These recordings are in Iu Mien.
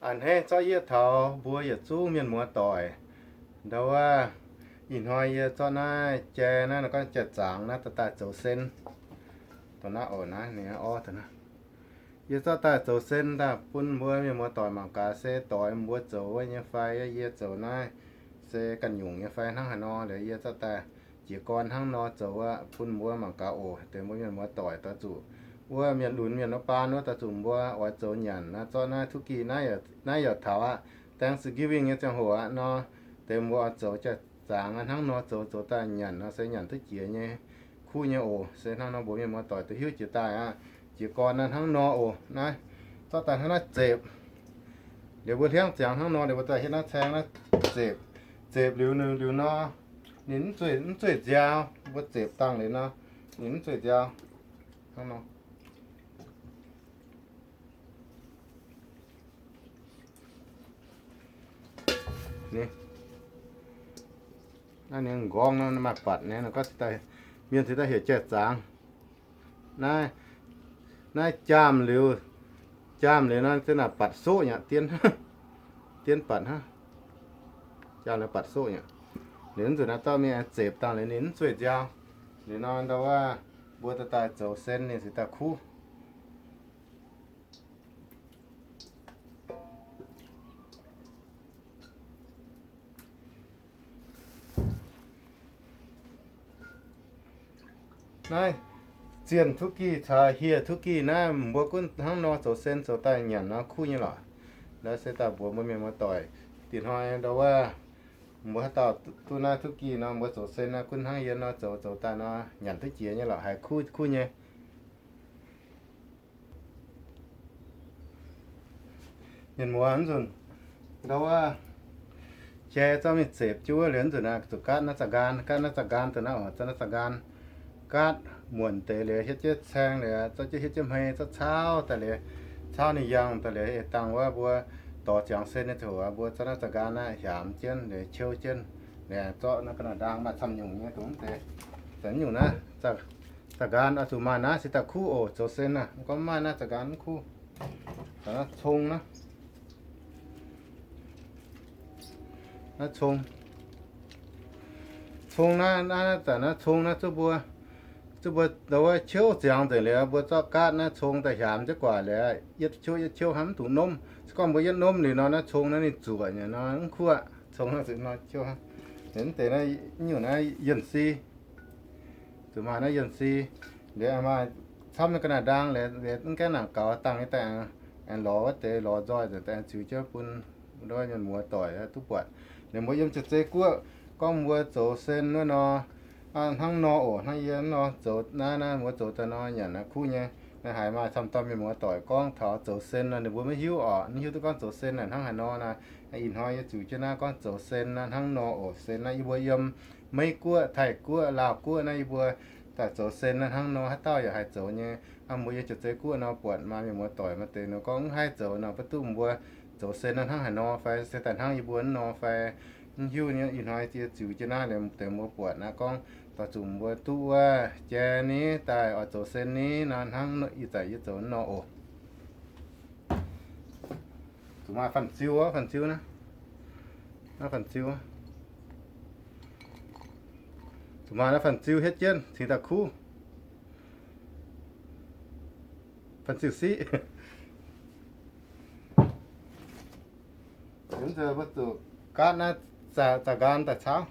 A'hneiv zorqv yie taux mbuo yietc zungv mienh muoz doic. Ndau wuov, ih hnoi yie zorqv naaiv jai naaiv, gorngv jai-zaangx naaiv daaih zoux sen. Dongh naaiv oc, naaiv ninh orv daaih naaiv. Yie zorqv daaih zoux sen daaih bun mbuo mienh muoz doic mangc gaax se doix mbuo zoux wuov nyei fai, yie zoux naaiv se ganh nyungc nyei fai hnangv haaix nor. Liuz yie zorqv daaih jiez gorn hnangv nor zoux aqv, bun mbuo mangc gaax oc. Deix mbuo mienh muoz doic doix zuqc, wuov mienh lunx mienh wuov baan wuov doix zuqc mbuo oix zoux nyanc naaiv, zorqv naaiv turkey naaiv, naaiv yaac taux aqv, Thanksgiving nyei ziangh hoc aqv nor, deix mbuo oix zoux jai-zaangx hnangv nor zoux, zoux daaih nyanc nor se nyanc duqv jiex nyei, kuv nyei oc. Se hnangv nor mbuo mienh muoz doic duqv hiuv jiex daaih aqv. Jiez gorn naaiv hnangv nor oc. Naaiv zorqv daaih hnangv naaiv zepc. Liuz mbuo hliangv ziangx hnangv nor, liuz mbuo daaih hietv naaiv caeng naaiv zepc. Zepc liuz, liuz nor ninh mv zueih, mv zueih nziaaux. Mbuo zepc dangh liuz nor ninh mv zueih nziaaux. Hnangv nor. Naaiv ninh nqorngv nor maaih batc naaiv, gorngv mienh cingx daaih heuc jai-zaangx. Naaiv, naaiv jaamh liuz, jaamh liuz nor za'naaic batc soqv nyei, dien, dien batc hnangv. Jaamh liuz batc soqv nyei. Liuz nzunc naaiv dorv mingh zepc dangh liuz ninh mv zueih nziaaux. Liuz nor ndau wuov mbuo daaih daaih zoux sen ninh cingx daaih kuv. Naaiv zienh turkey caux hieh turkey naaiv mbuo gunv hnangv nor zoux sen zoux daaih nyanc nor kuv nyei lorqc. Naaiv se daaih mbuox mbuo mienh muoz doic, diex hnoi ndau wuov mbuo haaix dauh duqv naaiv turkey nor mbuo zoux sen naaiv gunv hnangv yie nor zoux, zoux daaih nor nyanc duqv jiex nyei lorqc, haiz kuv kuv nyei. Mienh muoz, nzunc ndau wuov jai zorqv mingh zepc jienv wuov liuz nzunc naaiv zuqc gaatv naaiv za'nqaan, gaatv naaiv za'nqaan dongh naaiv oc, zorqv naaiv za'nqaan gaatv muonc deix liuz hietv jienv caeng liuz zorqv jienv hietv jienv hmei zorqv caauv daaih liuz, caauv ninh yangh daaih liuz, dangh wuov mbuo dorh ziangx sen nyei ziangh hoc mbuo zorqv naaiv za'nqaan naaiv hiaamx jienv liuz, ciouv jienv liuz, zorqv naaiv ga'naaiv-ndaang maaih camv nyungc nyei dongh mv deix, zanc nyungc naaiv za'nqaan oix zuqc maaih naaiv cingx daaih kuv oc. Zoux sen naaiv gorngv mv maaih naaiv za'nqaan mv kuv. Naaiv cong naaiv, naaiv cong, cong naaiv, naaiv zanc naaiv cong naaiv zuqc mbuo, zuqc mbuo ndau wuov ciouv ziangx nzengc liuz, mbuo zorqv gaatv naaiv cong daaih hiaamx jienv guaax liuz, yietv ciouv yietv ciouv hnangv mv dungx nomv. Se gorngv mbuo yietv nomv liuz nor, naaiv cong naaiv ninh zuoqc nyei nor, mv kuv aqv. Cong naaiv zuqc nor ciouv hnangv. Mv deix naaiv nyungc naaiv yienh si, zuqc maaih naaiv yienh si. Liuz maaih camv nyei ga'naaiv-ndaang liuz, mv gaengh nangc gaux dangh nyei daaih aengx lorz wuov deix, lorz nzoih nzengc daaih aengx ziux jienv bun mienh muoz doic duqv buatc. Liuz mbuo yiem jiex zei guoqv gorngv mbuo zoux sen wuov nor, hnangv nor oc, hnangv yie nor zoux naaiv, naaiv mbuo zoux daaih nor nyanc naaiv kuv nyei. Naaiv haiz maaih camv dauh mienh muoz doic gorngv taux zoux sen nor ninh mbuo maiv hiuv oc, maiv hiuv duqv gorngv zoux sen naaiv hnangv haaix nor naaiv. Ih hnoi yie ziux jienv naaiv gorngv zoux sen naaiv hnangv nor oc. Sen naaiv yie mbuo yiem Meiv Guoqv, Taiv Guoqv, Laauh Guoqv naaiv yie mbuo daaih zoux sen naaiv hnangv nor, haaix dauh yaac haih zoux nyei. Hnangv mbuo yiem jiex zei guoqv nor buatc maaih mienh muoz doic maaih deix nor gorngv mv haih zoux nor, mv baac duqv mbuo zoux sen naaiv hnangv haaix nor fai se daaih hnangv yie mbuo naaiv nor fai mv hiuv nyei. Ih hnoi yie ziux jienv naaiv liuz deix mbuo buatc naaiv gorngv daaih zuqc mbuo duqv wuov jai ni daaih oix zoux sen ni nor hnangv ih zanc yie zoux naaiv nor oc. Zuqc maaih fanh ziu, fanh ziu naaiv, naaiv fanh ziu, zuqc maaih naaiv fanh ziu hietv jienv cingx daaih kuv. Fanh ziu siqv. Mbuo zuqc gaatv naaiv za'nqaan daaih caauv.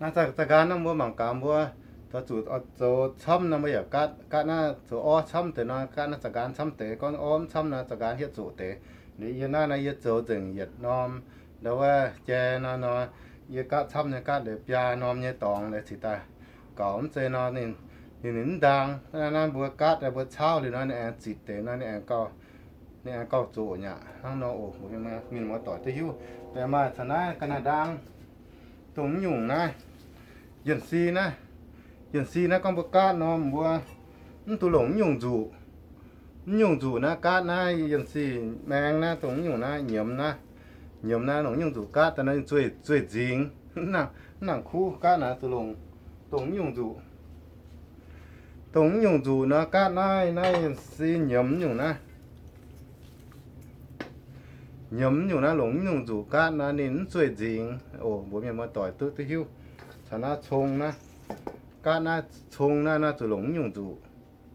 Naaiv za'nqaanv naaiv mbuo mangc gaax mbuo zoux zuqc zoux camv nor mbuo yaac gaatv, gaatv naaiv zoux orv camv deix nor, gaatv naaiv za'nqaanv camv deix. Gorngv orv mv camv nor za'nqaanv hietv zoqc deix. Liuz yie naaiv nor yie zoux nzengc yietc norm ndau wuov jai nor, nor yie gaatv camv nyei, gaatv liuz biaa norm nyei dorngx liuz cingx daaih gaux. Mv zeiz nor ninh, ninh mv ndaang. Naaiv mbuo gaatv mbuo caauv liuz nor ninh aengx zitc deix nor ninh aengx gauh, ninh aengx gauh zoqc nyaqc hnangv nor oc. Mienh muoz-doic duqv hiuv. Maaih caux naaiv ga'naaiv ndaang, dongh mv nyungc naaiv, yienh si naaiv, yienh si naaiv gorngv mbuo gaatv nor mbuo mv duqv longc mv nyungc nzuqc. Mv nyungc nzuqc naaiv gaatv naaiv yienh si maeng naaiv dongh mv nyungc naaiv nyiemz naaiv, nyiemz naaiv longc mv nyungc nzuqc gaatv daaih nor ninh zueih, zueih nzingx. Mv nangc kuv gaatv naaiv zuqc longc dongh mv nyungc nzuqc. Dongh mv nyungc nzuqc nor gaatv naaiv, naaiv yienh si nyiemz mv nyungc naaiv, nyiemz mv nyungc naaiv longc mv nyungc nzuqc gaatv nor ninh mv zueih nzingx oc. Mbuo mienh muoz-doic duqv, duqv hiuv. Caux naaiv cong naaiv, gaatv naaiv cong naaiv, naaiv zuqc longc mv nyungc nzuqc,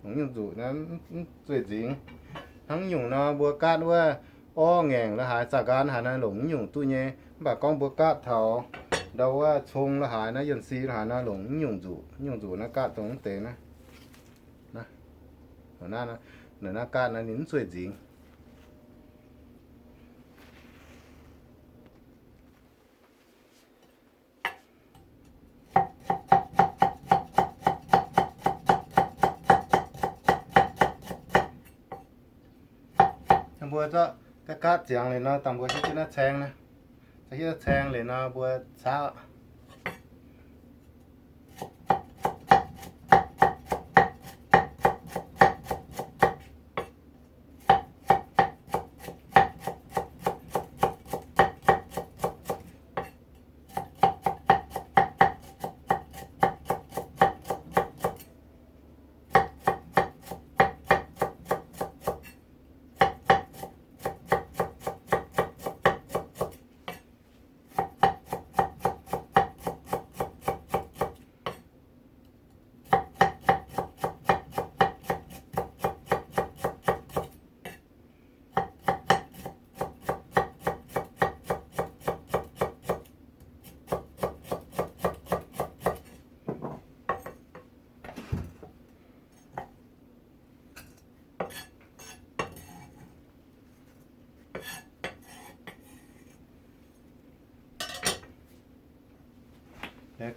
longc mv nyungc nzuqc naaiv mv zueih nzingx. Hnangv nyungc nor mbuo gaatv wuov orv ngaengc la'haaix, za'nqaanv haaix nor longc mv nyungc duqv nyei. Mv baac gorngv mbuo gaatv taux ndau wuov cong la'haaix naaiv, yienh si la'haaix nor longc mv nyungc nzuqc. Mv nyungc nzuqc naaiv gaatv dongh mv deix naaiv. Naaiv, naaiv gaatv naaiv ninh mv zueih nzingx. Mbuo zorqv gaatv ziangx liuz nor, dangh mbuo hietv jienv naaiv caeng naaiv, hietv caeng liuz nor mbuo caauv.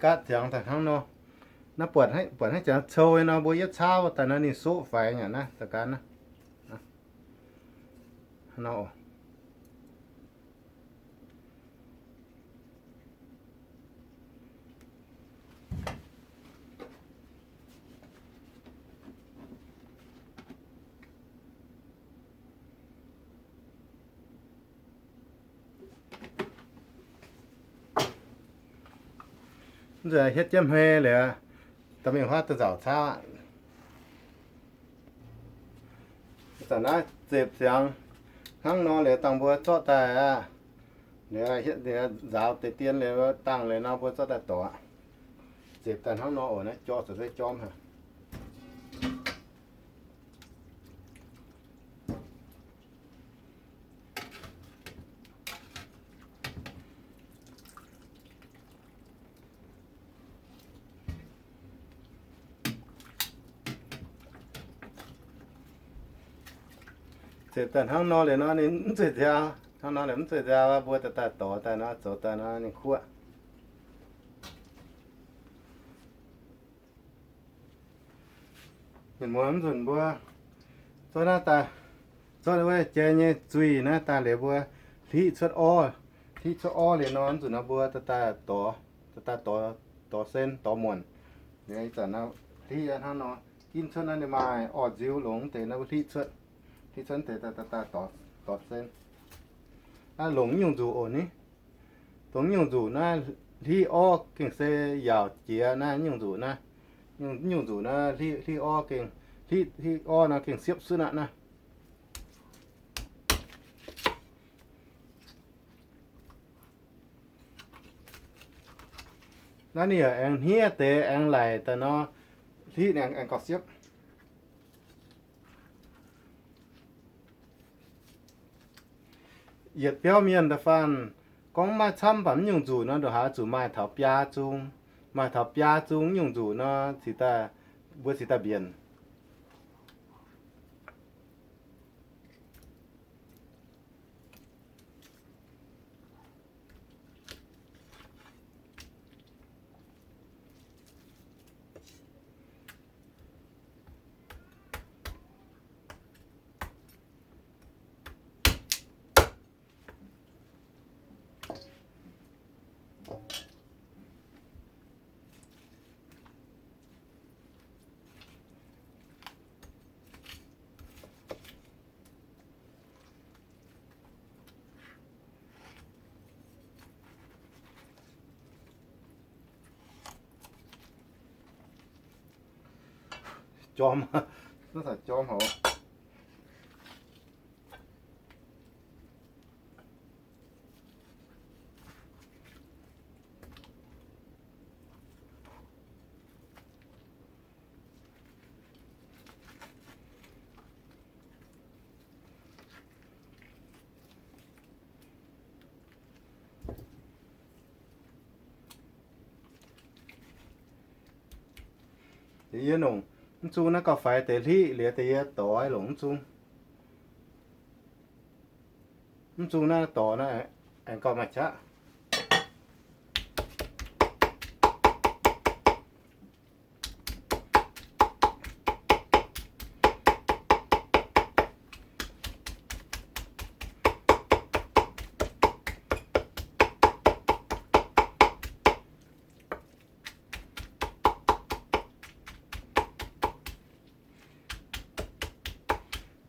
Gaatv ziangx daaih hnangv nor. Naaiv buatc, buatc hnangv jangx cou nyei nor, mbuo yietv caauv daaih nor ninh soqv faix aqv naaiv, za'ganh naaiv. Mv nzunc hietv jienv hmei liuz, dorh mingh huaav duqv nzauc caauv aqv. Zanc naaiv zepc ziangx hnangv nor liuz, dangh mbuo zorqv daaih aqv. Liuz hietv nzaaux deix dien liuz, dangh liuz nor mbuo zorqv daaih dorc. Zepc daaih hnangv nor oc. Naaiv jorm, zoux se jorm haic. Zepc daaih hnangv nor liuz nor ninh mv zueih nziaaux. Hnangv nor liuz mv zueih nziaaux, mbuo daaih daaih dorc daaih nor, zoux daaih nor ninh kuoqv. Mienh muoz, mv nzunc mbuo zorqv naaiv daaih, zorqv wuov jai nyei zuih naaiv daaih liuz mbuo hliqv cuotv orv. Hliqv cuotv orv liuz nor, mv nzunc nor mbuo daaih dorc, daaih dorc, dorc sen, dorc muonc. Liuz ih zanc hliqv hnangv nor, ginv cuotv naaiv ninh maaih orv nziu longx deix naaiv mbuo hliqv cuotv. Hliqv cuotv deix daaih dorc sen. Naaiv longc mv nyungc nzuqc oc ni. Dongh mv nyungc nzuqc naaiv hliqv orv gengh se yaauc jiex naaiv nyungc nzuqc naaiv. Mv nyungc nzuqc naaiv hliqv orv gengh, hliqv orv nor gengh siepv suiv aqv naaiv. Naaiv ninh yaac aengx hniev deix aengx laic daaih nor, hliqv ninh aengx gauh siepv. Yietc biauv mienh da'faanh gorngv maiv camv baac mv nyungc nzuqc nor, ndongc haaix zuqc maaih taux biaa zung, Maaih taux biaa zung nyungc nzuqc nor, cingx daaih, mbuo cingx daaih mbienc. Jorm, naaiv jorm haic. Yie nongc mv zung naaiv gauh faix deix hlitv liuz, deix yie dorh longc mv zung. Mv zung naaiv dorh naaiv aengx gauh maaih qaqv.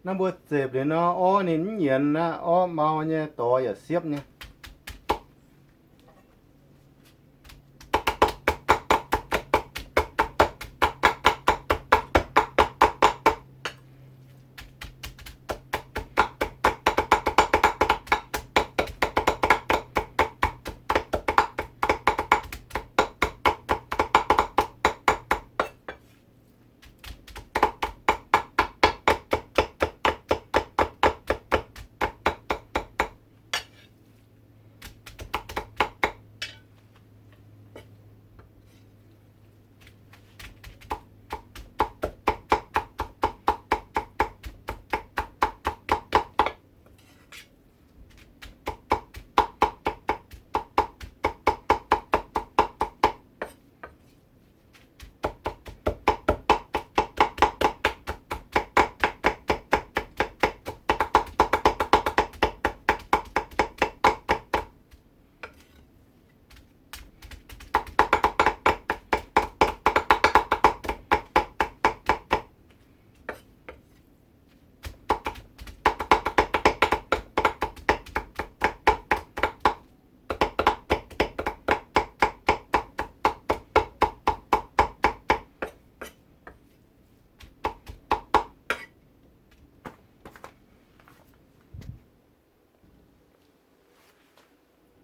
Naaiv mbuo zepc liuz nor, orv ninh mv nyienz aqv, orv mau nyei, dorh yaac siepv nyei.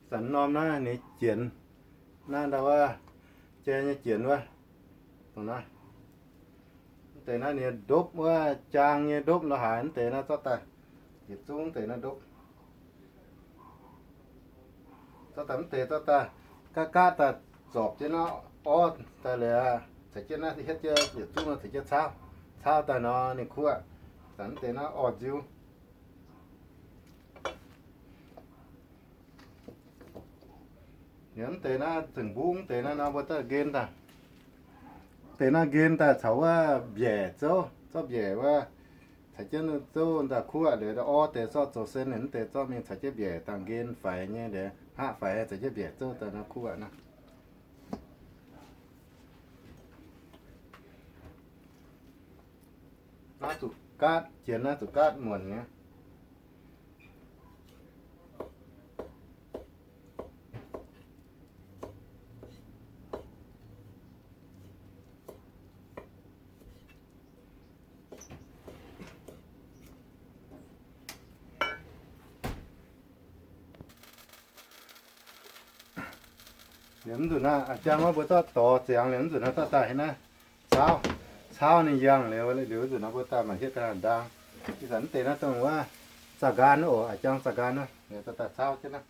Zanc norm naaiv ninh jienx, naaiv ndau wuov, jai nyei jienx wuov, dongh naaiv. Mv deix naaiv ninh ndopv wuov, jaang nyei ndopv lorz haaix, mv deix naaiv zorqv daaih, yietc zungv mv deix naaiv ndopv. Zorqv daaih mv deix zorqv daaih, gaav gaav daaih zorpc jienv naaiv orv daaih liuz, caux jienv naaiv hietv jienv yietc zungv nor caux jienv caauv. Caauv daaih nor ninh kuv aqv. Zanc mv deix naaiv orv nziu. Liuz mv deix naaiv zengc mbungv mv deix naaiv nor mbuo daaih nqen daaih. Mv deix naaiv nqen daaih caux wuov mbiaec zouv, zorqv mbiaec wuov caux jienv zouv daaih kuv aqv. Liuz orv deix zorqv zoux sen, mv deix zorqv mingh caux jienv mbiaec daaih nqen faix nyei, liuz hngaqv faix caux jienv mbiaec zouv daaih nor kuv aqv naaiv. Naaiv zuqc gaatv, jienx naaiv zuqc gaatv muonc nyei. Liuz mv nzunc naaiv, a'jang wuov mbuo zorqv dorh ziangx liuz mv nzunc naaiv zorqv daaih naaiv caauv, caauv ninh yangh liuz, liuz mv nzunc naaiv mbuo daaih maanc hietv daaih ndaang. Ih zanc mv deix naaiv dongh wuov zaah nqaan oc, a'jang zaah nqaan wuov, liuz zorqv daaih caauv jienv naaiv.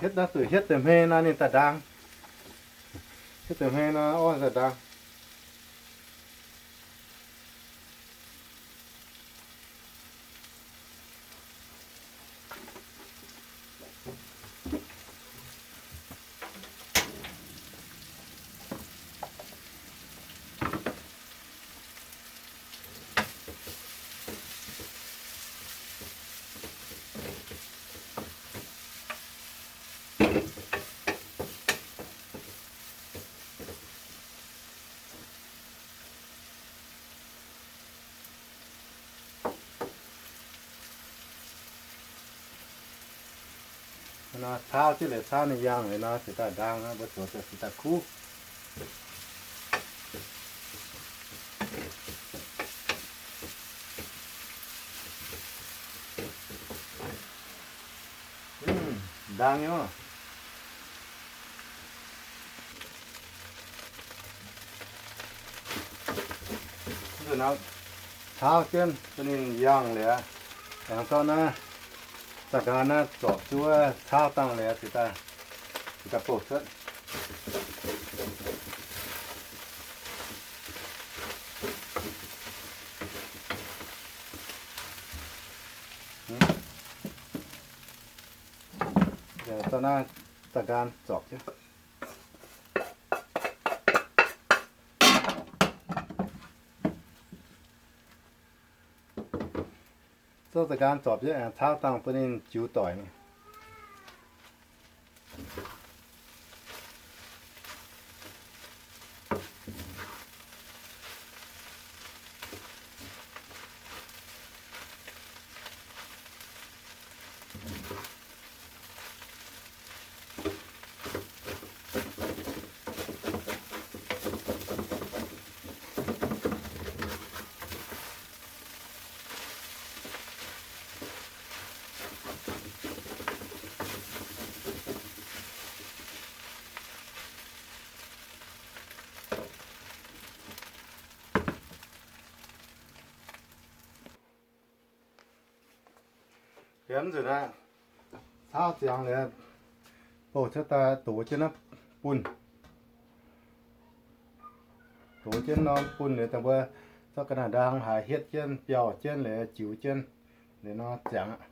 Hietv naaiv zuqc hietv deix hmei nor ninh daaih ndaang. Hietv deix hmei nor orv daaih ndaang. Nor caauv jienv liuz, caauv ninh yangh liuz nor, cingx daaih ndaang, mbuo zuoqc ziouc cingx daaih kuv. Ndaang nyei. Caauv jienv bun ninh yangh liuz, aengx zorqv naaiv za'nqaan naaiv zorpc zuov caauv dangh liuz, cingx daaih bouh cuotv. Zorqv naaiv za'nqaan zorpc jienv. Zorqv za'nqaan zorpc jienv aengx caauv dangh bun ninh jiux doic. Liemh nzunc aqv, caauv ziangx liuz, bouh cuotv daaih dox jienv naaiv bunh. Dox jienv norm bunh liuz, dangh mbuo zorqv ga'naaiv ndaang haaix hietv jienv, biauh jienv liuz jiux jienv liuz nor ziangx aqv.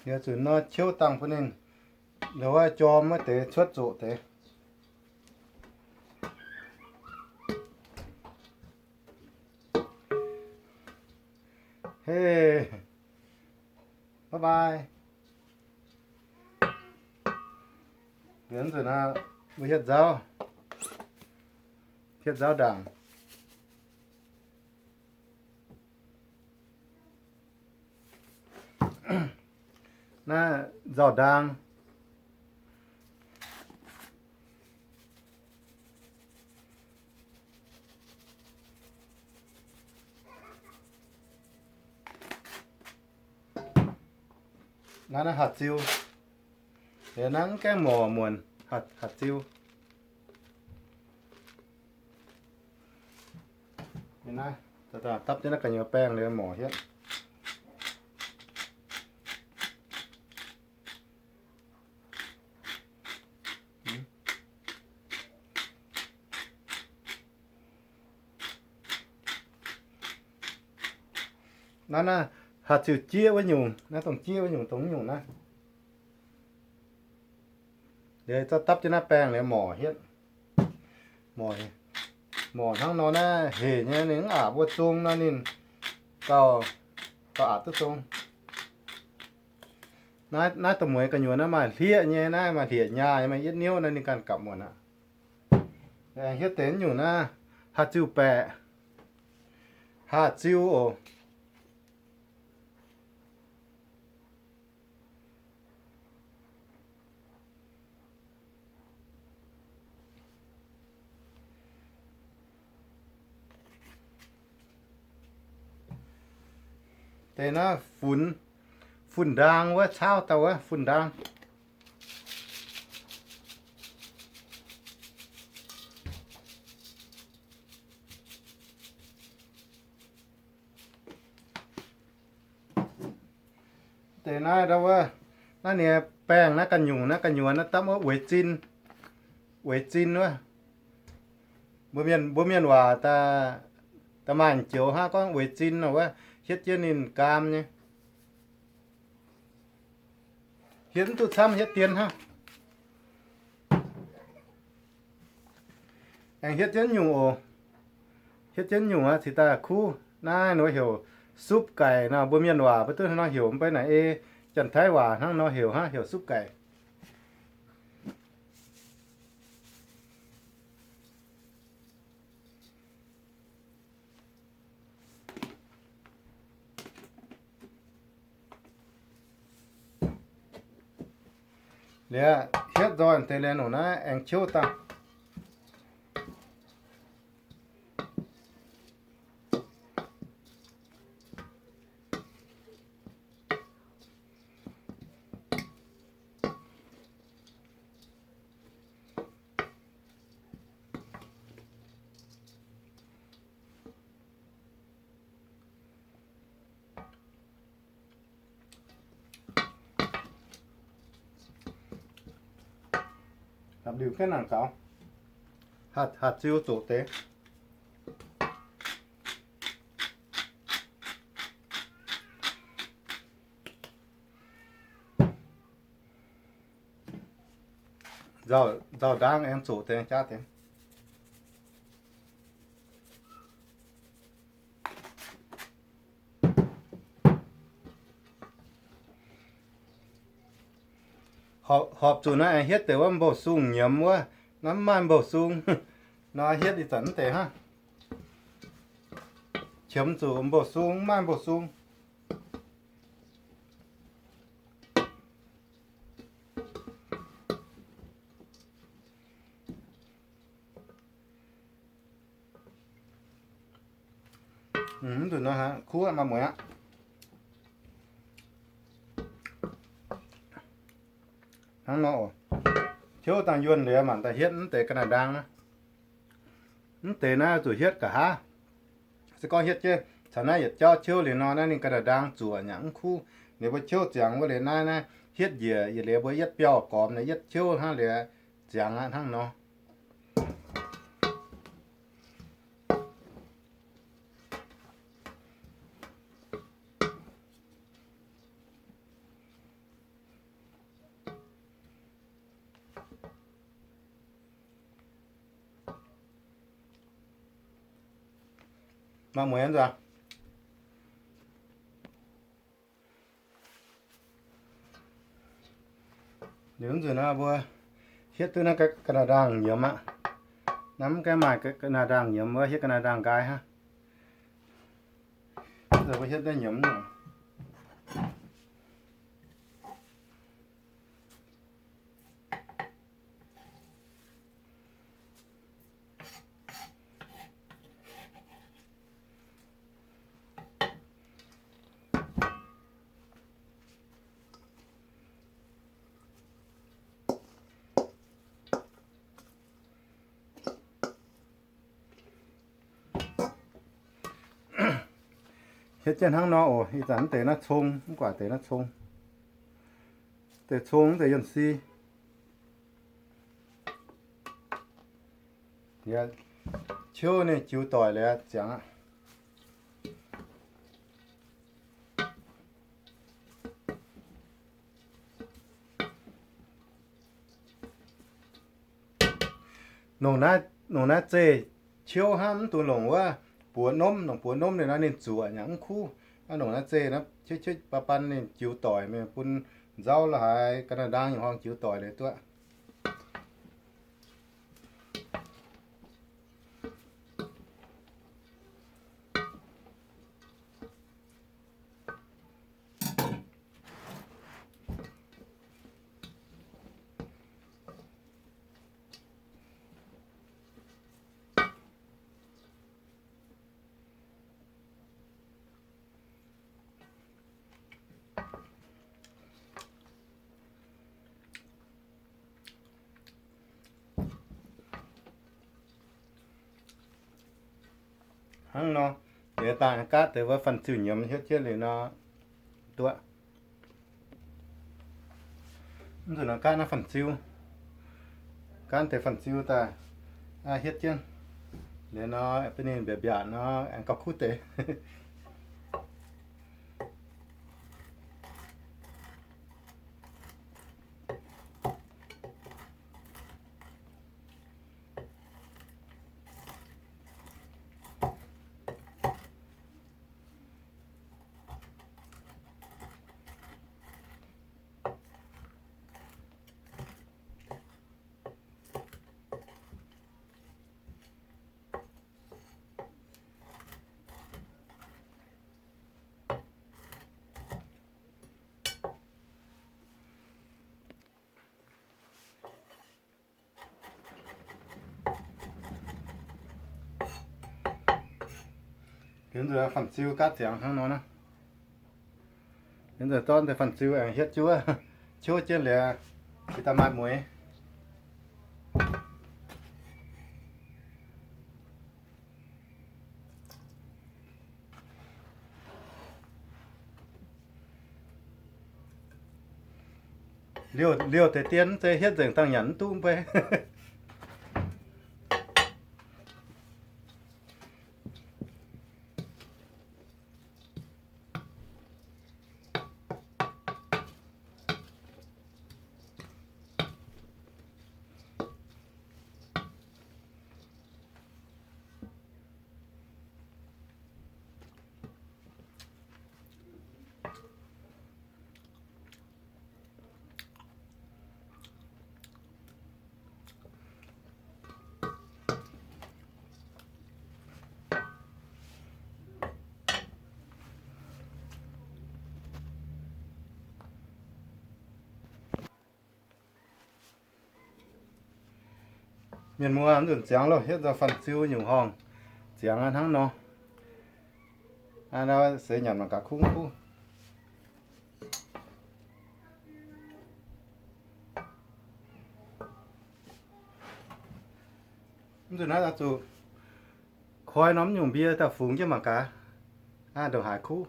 Liuz zuqc nor ciouv dangh bun ninh, liuz wuov jorm wuov deix cuotv zoqc deix. Hei, bye bye. Liuz nzunc aqv, mbuo hietv nzauv, hietv nzauv ndaangc. Naaiv nzauh ndaang. Naaiv, naaiv hatc ziu. Liuz naaiv mv gaengh morc muonc, hatc, hatc ziu. Naaiv, dapv jienv naaiv gu'nyuoz baengh liuz morc hietv. Naaiv, naaiv hatc ziu jieqv wuov nyungc, naaiv dongh jieqv wuov nyungc, dongh wuov nyungc naaiv. Liuz zorqv dapv jienv naaiv baengh liuz morc hietv. Morc, morc hnangv nor naaiv hec nyei, ninh mv aqc mbuo zong nor ninh gauh, gauh aqc duqv zong. Naaiv, naaiv dongh mueiz gu'nyuoz naaiv maaih hlieqv nyei, naaiv maaih hlieqv nyaah nyei, maaih yietv niouv naaiv ninh ganh gapv muonc aqv. Aengx hietv deix nyungc naaiv, haav ziuh baeqc, haav ziuh oc. Deix naaiv funx, funx ndaang wuov, caauv dauh wuov funx ndaang. Deix naaiv ndau wuov, naaiv ninh baengh naaiv ganh nyungc, naaiv ganh nyungc naaiv dapv wuov uix zin, uix zin wuov. Mbuo mienh, mbuo mienh waac da'maaih joux hnangv gorngv uix zin nor wuov, hietv jienv ninh gaam nyei. Hietv mv duqv camv, hietv dien hnangv. Aengx hietv jienv nyungc oc. Hietv jienv nyungc aqv, cingx daaih kuv. Naaiv nor heuc supv gaic nor, mbuo mienh waac mbuo duqv hnangv nor heuc, mv baac naaic ei Janx-Taiv waac hnangv nor heuc hnangv, heuc supv gaic. Liuz hietv nzoih deix liuz nongc naaiv aengx ciouv dangh. Hapc liuz gaengh nangc gaux, haav ziuh zoqc deix. Nzauh ndaang aengx zoqc deix jaav deix. Horpc zuqc naaiv aengx hietv deix wuov mbouh sung nyiemz wuov, naaiv mv maaih mbouh sung nor, hietv ih zanc mv deix hnangv. Qiemx zuqc mbouh sung, mv maaih mbouh sung. Mv nzunc nor kuv maaih mueic aqv. Hnangv nor, ciouv dangh yuonh liuz mangc daaih hietv mv deix ga'naaiv ndaang naaiv. Mv deix naaiv zuqc hietv nqa'haav. Se gorngv hietv jienv caux naaiv yietc jauv ciouv liuz nor, naaiv ninh ga'naaiv ndaang zuoqc nyei mv kuv. Ninh mbuo ciouv ziangx wuov liuz naaiv, naaiv hietv njiec yietc liuz mbuo yietv biauv gormx naaiv yietv ciouv hnangv liuz ziangx aqv hnangv nor. Maaih mueiz nzunc. Liuz nzunc naaiv mbuo hietv duqv naaiv ga'naaiv ndaang nyiemz aqv. Naaiv mv gaengh maaih ga'naaiv ndaang nyiemz, mbuo hietv ga'naaiv ndaang nqaai hnangv. Mbuo hietv naaiv nyiemz. Hietv jienv hnangv nor oc. Ih zanc mv deix naaiv cong, mv guaax deix naaiv cong. Deix cong mv deix yienh si. Ciouv ninh jiu doic liuz ziangx aqv. Nongc naaiv, nongc naaiv zeih ciouv hnangv mv dungx longc wuov buoz nomv. Longc buoz nomv liuz nor ninh zuoqc nyei mv kuv. Nongc naaiv zeih naaiv ciouv ciouv baan baan ninh jiu doic mingh bun nzauv la'haaix ga'naaiv ndaang nyei horngh jiu doic liuz duqv. Hnangv nor, liuz daaih gaatv deix wuov fanh ziuh nyiemz hietv jienv liuz nor, duqv. Mv nzunc nor gaatv naaiv fanh ziuh, gaatv deix fanh ziuh daaih hietv jienv liuz nor, bun ninh mbiaatc mbiaatc nor, aengx gauh kuv deix. Liuz nzunc fanh ziuh gaatv ziangx hnangv nor naaiv. Liuz nzunc zorqv deix fanh ziuh aengx hietv juov, qouv jienv liuz, cingx daaih maaih mueiz. Liouh, liouh deix dien mv zeiz hietv nzengc dangh nyanc mv duqv mv bei. Mienh muoz, mv nzunc ziangx loh, hietv nzunc fanh ziuh nyungc horngh ziangx hnangv nor. Seix nyanc mangc gaax kuv kuv. Mv nzunc naaiv zuqc koi norm nyungc mbie daaih fungx jienv mangc gaax, ndongc haaix kuv.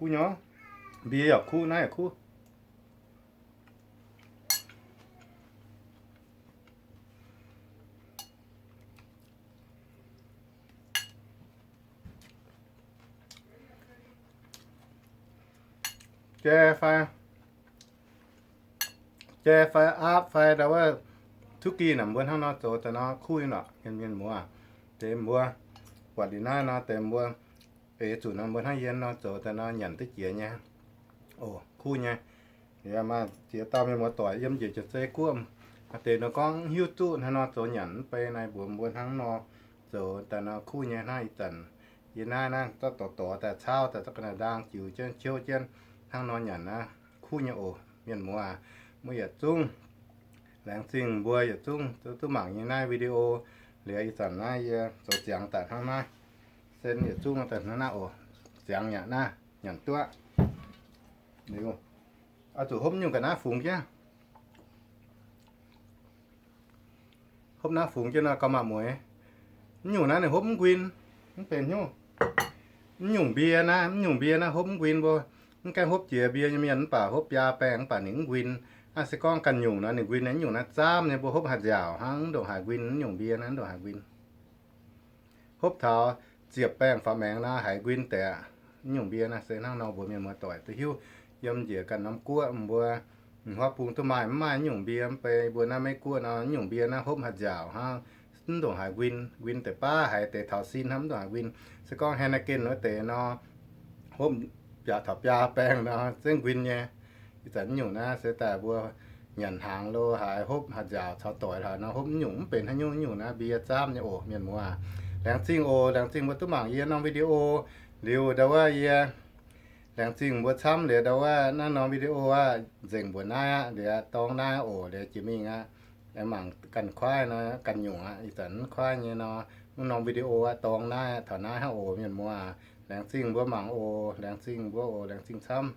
Kuv nyei, mbie yaac kuv, naaiv yaac kuv. Jai fai, jai fai aapv fai ndau wuov, cuqv gih naaic mbuo hnangv nor zoux daaih nor kuv nyei lorqc, mienh muoz. Deix mbuo buatc liuz naaiv nor, deix mbuo eix zuqc nor mbuo hnangv yie nor zoux daaih nor nyanc duqv jiex nyei. Oc, kuv nyei. Yie maaih ziex dauh mienh muoz doic yiem njiec jiex zei guoqv, deix nor gorngv hiuv duqv hnangv nor zoux nyanc mv bei naaiv mbuox mbuo hnangv nor zoux daaih nor kuv nyei hnangv ih zanc. Yie naaiv naaiv zorqv dorc dorc daaih caauv daaih zorqv ga'naaiv ndaang jiux jienv ciouv jienv hnangv nor nyanc naaiv kuv nyei oc, mienh muoz aac. Mbuo yietc zungv laengz zingh mbuo yietc zungv duqv mangc yie naaiv video. Liuz ih zanc naaiv yie zoux ziangx daaih hnangv naaiv. Sen yietc zungv daaih hnangv naaiv oc. Ziangx yaac naaiv nyanc duqv. Liuz oix zuqc hopv nyungc ga'naaiv fungx jienv. Hopv naaiv fungx jienv nor gauh maaih mueiz. Mv nyungc naaiv ninh hopv mv nquin, mv benx hnyouv. Mv nyungc mbie naaiv, mv nyungc mbie naaiv hopv mv nquin mbuo. Mv gaengh hopv jiex mbie nyei mienh mv baac hopv biaa baengh mv baac ninh mv nquin. Aa, se gorngv ganh nyungc nor ninh nquin, mv nyungc naaiv zaamv nyei mbuo hopv haaix nziaauc hnangv, mv ndongc haaix nquin. Mv nyungc mbie naaiv mv ndongc haaix nquin. Hopv taux ziepc baengh faaux maengx nor haiz nquin deix aqv. Mv nyungc mbie naaiv se hnangv nor mbuox mienh muoz doic duqv hiuv. Yiem njiec ganh norm guoqv mbuo, huaav bung duqv maaih mv maaih mv nyungc mbie. Mv bei mbuo naaiv Meiv Guoqv nor, mv nyungc mbie naaiv hopv haaix nziaauc hnangv, mv ndongc haaix nquin. Nquin deix baav haiz deix taux sin hnangv, mv ndongc haaix nquin. Se gorngv Heineken wuov deix nor, hopv biaa taux biaa baengh nor zengv nquin nyei. Ih zanc mv nyungc naaiv se daaih mbuo nyanc hnaangx lo haaix hopv haaix nziaauc caux doic haaix nor hopv mv nyungc, mv benx haaix nyungc. Mv nyungc naaiv mbie zaamv nyei oc, mienh muoz. Laengz zingh oc, laengz zingh mbuo duqv mangc yie norm video. Liuz ndau wuov yie laengz zingh mbuo camv. Liuz ndau wuov naaiv norm video aqv, nzengc mbuoqc naaiv aqv. Liuz dorng naaiv oc. Liuz jiex mingh aqv, mangc ganh kuaaiv nor ganh nyungc aqv. Ih zanc mv kuaaiv nyei nor, mv norm video aqv, dorng naaiv aqv. Taux naaiv hnangv oc, mienh muoz aac. Laengz zingh mbuo mangc oc. Laengz zingh mbuo oc. Laengz zingh camv.